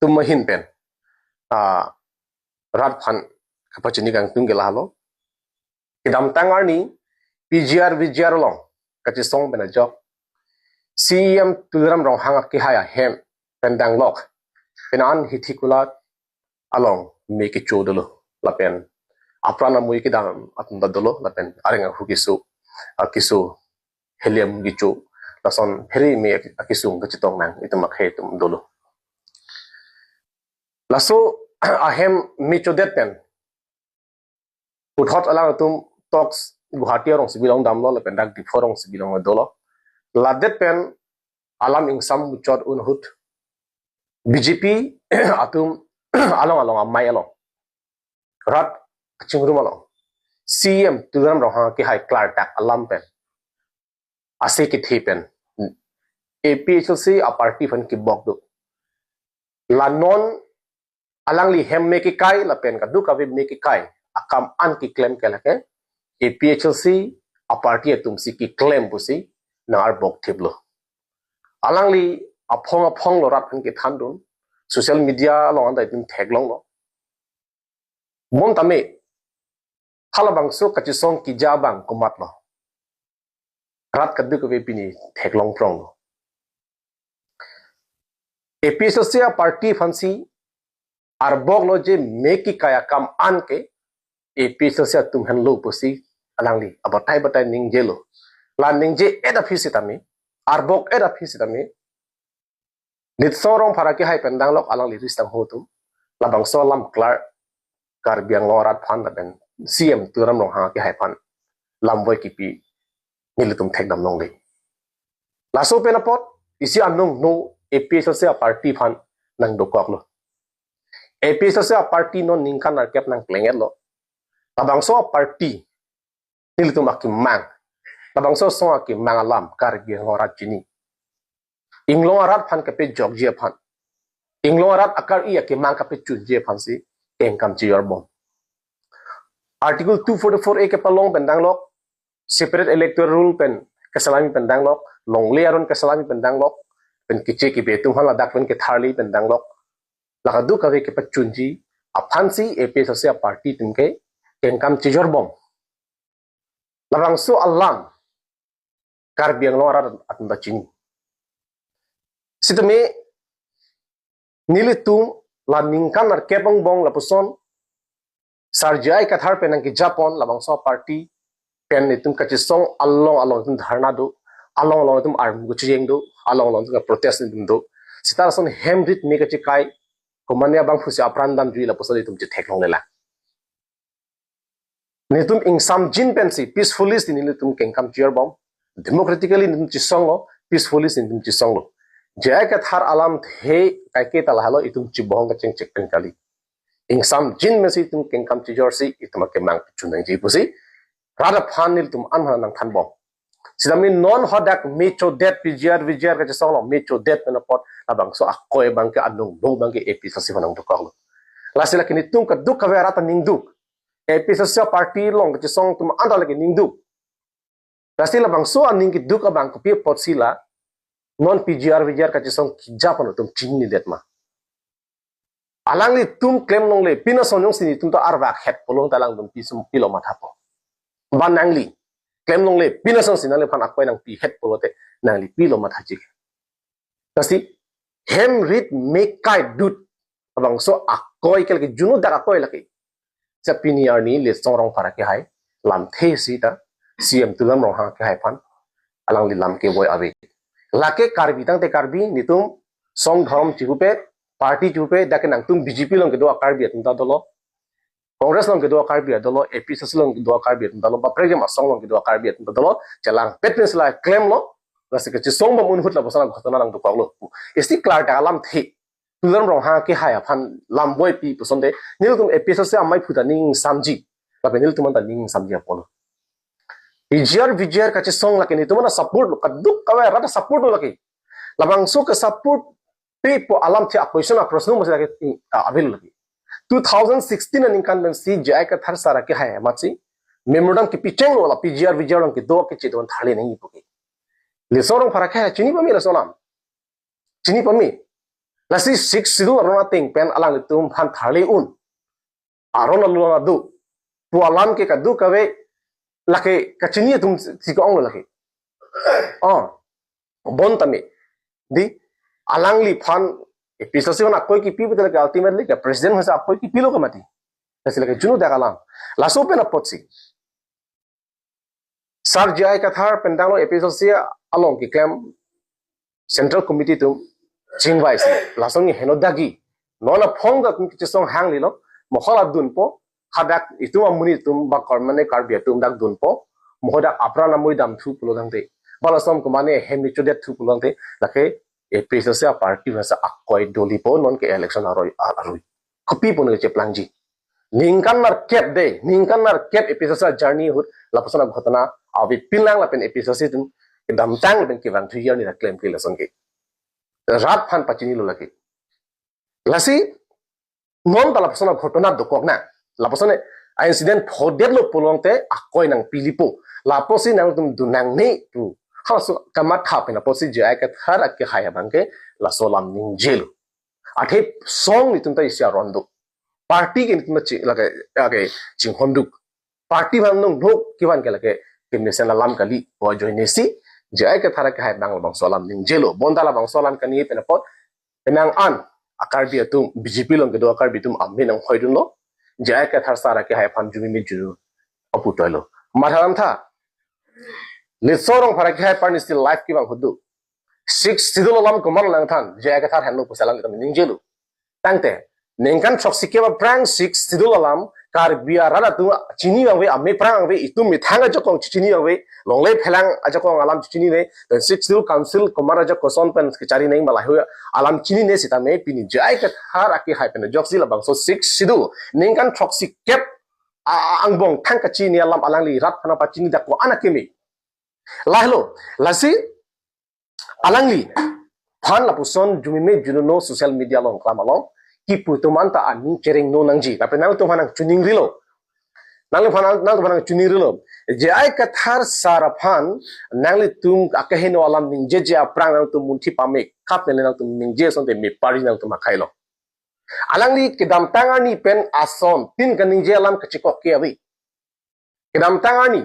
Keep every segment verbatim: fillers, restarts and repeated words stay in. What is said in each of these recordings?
atum ahin pen, ah, rat aphan kapachini kangtung ke lahelo. Kedamtang arni P G R V G R along kachesong pen ajok C E M Tuliram Ronghang akehai ahem pen danglok, pen an Hithikula along me kecho dolo lapen apran amui kedam atum ta dolo lapen areng ahu keso, ah, keso helium kecho, lason phere me akesung kachetong nang itum akhei atum dolo. Laso ahem me chodet pen puthot alangtum talks Guwahati arongsopi along damlo lapen dak Diphu arongsopi along dolo. Ladet pen alam ingsam muchot un ahut B J P atum along along amei along, rat kachingrum along C E M Tuliram Ronghang akehai klardak alam pen ase kethe pen A P H L C aparty aphan kebok do. La non alangli hem me kekai lapen kadokave me kekai akam an keklem ke lake A P H L C aparty atum si keklem pusi nang-arbok thiplo. Alangli aphong aphong lo rat aphan kethandun, social media along anta itum theklonglo. Bonta me, halabangso kachesong keja abang komatlo, rat kadokave pini theklong pronglo. A P H L C aparty aphansi arboklo je me kekai akam an ke A P H L C atum henlo pusi alangli abatai batai ningjelo. La ningje-et aphi sitame, arbok-et aphi sitame, Litsong Rongphar akehai pen danglok alangli ris tangho atum, labangso alam klar Karbi Anglong arat aphan lapen C E M Tuliram Ronghang akehai aphan lamvoi kipi nelitum thekdam longle. Laso pen apot isi anung no A P H L C aparty aphan nangdokoklo. A P H L C aparty non ningkan nerkep nangklengetlo. Labangso aparty nelitum akemang, labangso asong akemang alam Karbi Anglong arat chini. Inglong arat aphan kapejokji aphan, Inglong arat akar-i akemang kapechunji aphansi kengkam chijorbom. Article two forty-four A kepalong pen danglok, separate electoral roll pen kesalami pen danglok, longle aron kesalami pen danglok, pen keche kebe atum aphan ladak pen ketharli pen danglok, la kadokave kepachunji aphansi A P H L C aparty atum ke kengkam chijorbom. Labangso alam Karbi Anglong arat atum ta chini. Sitame nelitum la ningkan nerkep angbong lapuson Sar J I Kathar pen nangkejapon labangso aparty pen itum kachesong along along itum dharna do, along along itum armu kachejeng do, along along itum protest itum do. Sita lason hem rit me kachekai, komane abang pusi apran damjui lapuson itum chetheklongle lang. Nelitum ingsamjin pensi peacefully si nelitum kengkam chijorbom. Democratically nelitum chesonglo, peacefully si nelitum chesonglo. J I Kathar alamthe kaike ta lahelo itum chibohong kachengchek pen kali. Ingsamjin pensi itum kengkam chijorsi itum akemang chunangji pusi rat aphan nelitum an aphan nangthanbom. Sitame non hadak me chodet P G R V G R kachesonglo, me chodet pen apot labangso akoi abang ke, anung no abang ke A P H L C aphan nangdokoklo. Lasi lake nelitum kadokave arat aningduk, A P H L C aparty along kachesong atum anta lake ningduk. Lasi labangso aning keduk abang kopi apotsi la non P G R V G R kachesong keja aphan atum chininedet ma? Alanglitum klemlongle, pini ason jongsi nelitum ta arvak het pulo ta alangtum pisum pilo mathapo. Ba nangli klemlongle, pini asonsi nangliphan akoi nangpi het pulote nangli pilo mathaji ke? Lasi hem rit me kai dut, labangso akoi ke lake juno dak akoi lake. Sa pini arni Litsong Rongphar akehai lamthe sita C M Tuliram Ronghang akehai aphan alangli lam kevoi ave. Lake Karbi tangte Karbi, nelitum song dhorom chihupe, party chihupe, dak ke nangtum B J P along kedo a-Karbi atum ta dolo, Congress along kedo a-Karbi adolo, A P H L C along kedo a-Karbi atum ta dolo, ba pregem asong along kedo a-Karbi atum ta dolo, chelangpet pensi la klemlo, lasi kachesongbom ahut lapuson aghotona nangdokoklo. Isi klardak alamthe Tuliram Ronghang akehai aphan lamvoipi pusonte nelitum A P H L C amei aphuta ning samji, lapen nelitum anta ning samji apotlo. P G R V G R kachesong lake nelitum anta support lo, kadokave arat ta support lo lake. Labangso ke support pipo alamthe a-question a-proshno masi lake, ah, avelo lake. Two thousand sixteen aningkan pensi J I Kathar sir akehai amatsi memorandum kepichenglo, la P G R V G R along kedo kechedon tharli nangji pu ke. Litsong Rongphar akehai chini pame laso alam? Chini pame? Lasi Sixth Schedule aron ateng pen alanglitum aphan tharle un. Aron along adu. Pu alam ke kadokave lake kachini atum si ko-onglo lake. Oh, bonta me. Di, alangliphan A P H L C aphan akoi kipi betul ke ultimately ke president aphan si akoi kipilo ke mati. Lasi lake chunu dak alam. Laso pen apotsi Sar J I Kathar pen tanglo A P H L C along keklem Central Committee atum chingvaisi. Laso nge heno dagi. Non aphong dak kechisong hanglilo. Mo hala dunpo. Hadak itum amonit atum ba Kar-, mane Karbi atum dak dunpo. Mo hadak apran amoi damthu pulo tangte. Ba lason ke mane hem ni chodet thu pulo tangte. Lake A P H L C a party aphan si akoi dolipo non ke election aroi aroi. Kopi pun ke cheplangji. Ningkan nerkep de, ningkan nerkep A P H L C a journey ahut, lapuson a ghotona, avi pinlang lapen A P H L C atum, kedamtang lapen kevang thu arni ra klem ke lason ke. Rat aphan pachinilo lake. Lasi, non ta lapuson a ghotona dokok na. Lapuson a incident phodetlo pulo tangte, akoi nangpilipo. Lapusi nangtum dun nangne pu. Halaso kamatha pen apotsi J I Kathar akehai abang ke, laso alam ningjelo. Athe song nelitum ta isi aron do. Party ke nelitum ta chi-, lake, lake chinghon duk. Party aphan nong nok kevan ke lake kemesen alam kali, pu ajoinesi, J I Kathar akehai abang labangso alam ningjelo. Bonta labangso alam kaningje pen apot, penang an, a Karbi atum, B J P along kedo a Karbi atum amen nanghoidunlo, J I Kathar sar akehai aphan jumi me juru apu toilo. Matha lamtha, Litsong Rongphar akehai aphan still life kevang ahut do. Sixth Schedule alam komat nangthan, J I Kathar henlo pusi alanglitum ningjelo. Tangte, ningkan throksi kep aphrang Sixth Schedule alam, Karbi arat atum chini vangve, amephrang vangve, itum methang ajakong chini vangve, longle phelang ajakong alam chinine, then Sixth Schedule Council komat ajak koson pen kechari neng ma lahei alam chinine sitame pini J I Kathar akehai pen ajoksi labangso Sixth Schedule, ningkan throksi kep a, a, angbong thang kachini alam alangli rat aphan pachini dak ko-an akeme. Lahelo, lasi, alangliphan lapuson jumi me jununo social media along klam along, kipu atum anta aning chereng no nangji. Lapen nangtum aphan nangchiningrilo. Nangtum aphan, nangtum aphan nangchiningrilo. J I Kathar sar aphan, nanglitum akeheno alam ningjeje aphrang nangtum munthi pame kap neli nangtum ningje asonte mepari nangtum akhailo. Alangli kedamtang arni pen ason, tin kaningje alam kachikok ke avi. Kedamtang arni,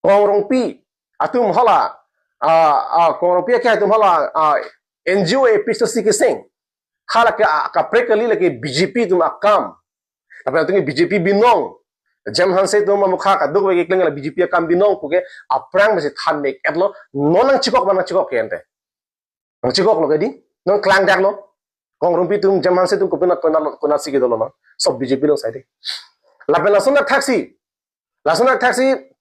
Kong Rongpi atum hala, ah, ah, Kong Rongpi akehai atum hala, ah, N G O A P H L C keseng. Hala ke, ah, kaprek kali lake B J P atum akam. Tapi atum B J P binong. Jem Hanse atum amokha kadokave keklem la B J P akam binong puke aphrang mesi than mek etlo. Non nangchikok ma nangchikok ke ante. Nangchikoklo ke di, nangklangdaklo. Kong Rongpi atum, Jem Hanse atum kopinat, konat, konatsi kedolo ma. Sob B J P along side. Lapen lason thaksi. Lason thaksi,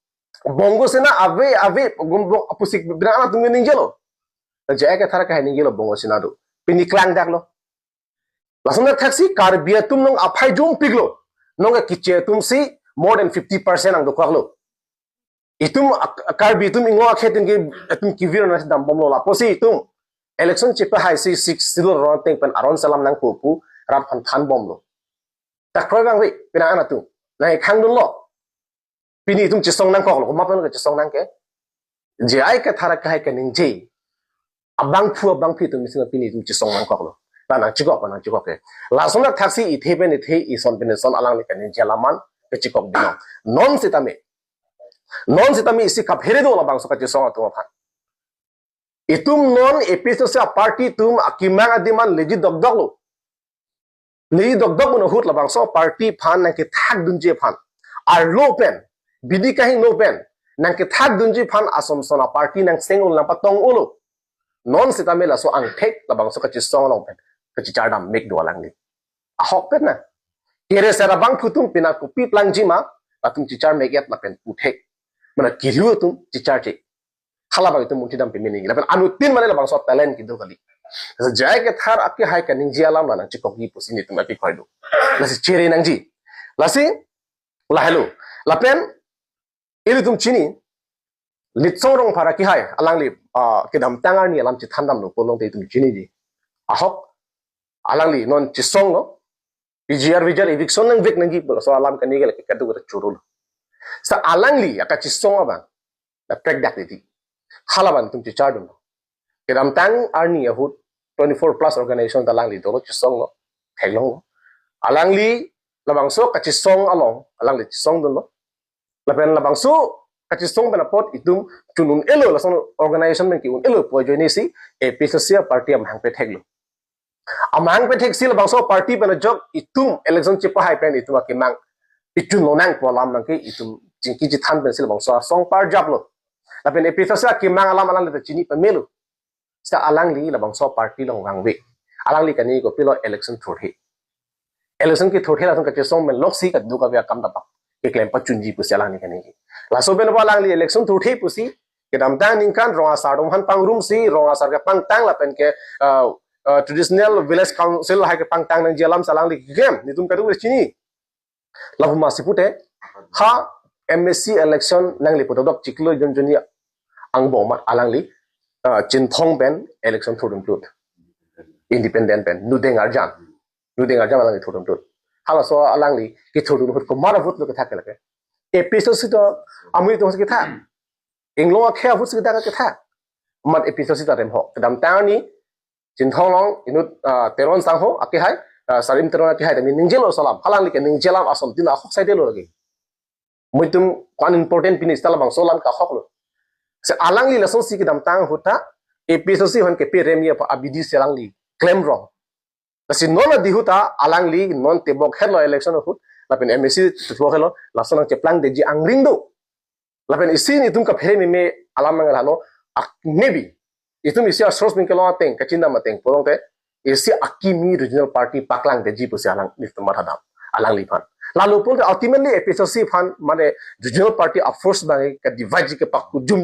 Bongo Sena ave, ave, gum-, bong-, apusik bina atum ningjelo. J I Kathar akehai ningjelo Bongo Sena do. Pini klangdaklo. Lason thaksi Karbi atum nong aphai jumpiklo. Nong keche atum si more than fifty percent ang dokoklo. Itum ak-, Karbi atum ingo akhe atum ke, atum kevir nasi dambomlo lapusi itum election chepahaisi Sixth Schedule aron ateng pen aron si alam nangpo pu rat aphan thanbomlo. Dak kroi vangve, penang an atum nangkhangdunlo. Pini itum chesong nangkoklo, komat pen kechesong nang ke. J I Kathar akehai kaningje abangphu abangphi atum misi pini itum chesong nangkoklo. Ta nangchikok, nangchikok ke. Lason thaksi ithe pen ithe, ison pen ison alangli kaningje alam an kechikok binong. Non sitame. Non sitame isi kaphere do labangso kachesong atum aphan. Itum non A P H L C a party atum akemang adim an leji dokdoklo. Leji dokdok un ahut labangso party aphan nangkethakdunji aphan. Arlo pen, bidi kahingno pen, nangkethakdunji aphan ason son a party nangseng-olo nangpatong-olo. Non sitame laso angthek labangso kachesong along pen, kachichar dam mek do alangli. Ahok pen na. Kere sera abangphu atum pina kopi plangji ma, latum chichar mek et lapen puthek. Mana kiriu atum chicharche. Hala abang itum munthi dam peme nangji. Lapen anuttin mane labangso talent kedo kali. J I Kathar akehai kaningje alam la nangchikokji pusi nelitum akekroi do. Lasi chere nangji. Lasi, lahelo. Lapen, ilitum chini, Litsong Rongphar akehai, alangli, ah, kedamtang arni alam chethandamlo pu along te itum chiniji. Ahok, alangli non chesonglo, P G R V G R eviction nangvek nangji pu laso alam kaningje lake kadokave chorolo. Sa alangli akachesong abang, la prekdak titi. Hala abang itum chichardun. Kedamtang arni ahut, twenty-four plus organization ta alangli dolo, chesonglo, theklonglo. Alangli labangso kachesong along alangli chesongdunlo. Lapen labangso kachesong pen apot itum chun un-elo, lason organization pen ke-un-elo pu ajoinesi A P H L C party amahang petheklo. Amahang petheksi labangso party pen ajok itum election chepahai pen itum akemang ichun lonang pu alam nangke itum chingki chethan pensi labangso asong parjaplo. Lapen A P H L C akemang alam alangli ta chini pamelo. Seta alangli labangso party along vangve. Alangli kaningje kopilo, election thurthe. Election kethurthe lason kachesong pen loksi kadokave akam dapak keklem pachunji pusi alangli kaningje. Laso pen apot alangli election thurthe pusi kedamtang aningkan rong asar atum aphan pangrumsi, rong asar kepangtang lapen ke, uh, uh, traditional village council hai kepangtang nangji alam si alangli keklem, netum kadokave chini. Lapu masi pute, ha M A C election nangli pu dokdok chiklo jonjoni angbong amat alangli, uh, Chinthong pen election thurdun tut. Independent pen, nudeng arjan. Nudeng arjan alangli thurdun tut. Halaso alangli kethurdun ahut komat a-vote lo kethak ke lake? A P H L C atum amonit atum si kethak. Inglong akhei a-vote si kethak kethak. Amat A P H L C ta remho. Kedamtang arni Chinthong along inut, ah, Teron sangho akehai, ah, Sarim Teron akehai tame ningjelo laso alam. Alangli ke ningje alam asontin ahok saidelo lake. Muitum ko-an important pini seta labangso alam ke ahoklo. Si alangli lasonsi kedamtang ahut ta A P H L C aphan keperemji pu abidi si alangli klemrong. Lasi non adi ahut ta alangli non tebok hetlo election ahut, lapen M A C tebok hetlo, lason nangcheplangdeji angring do. Lapen isi netum kaphere meme alam nang lalo, ak-, maybe itum isi a-source pen kelong ateng, kachinam ateng pulangte isi akimi regional party paklangdeji pusi alanglitum mathadam, alangliphan. Lalu pulote ultimately A P H L C aphan mane regional party a-force abang ke divide ji kepak kujum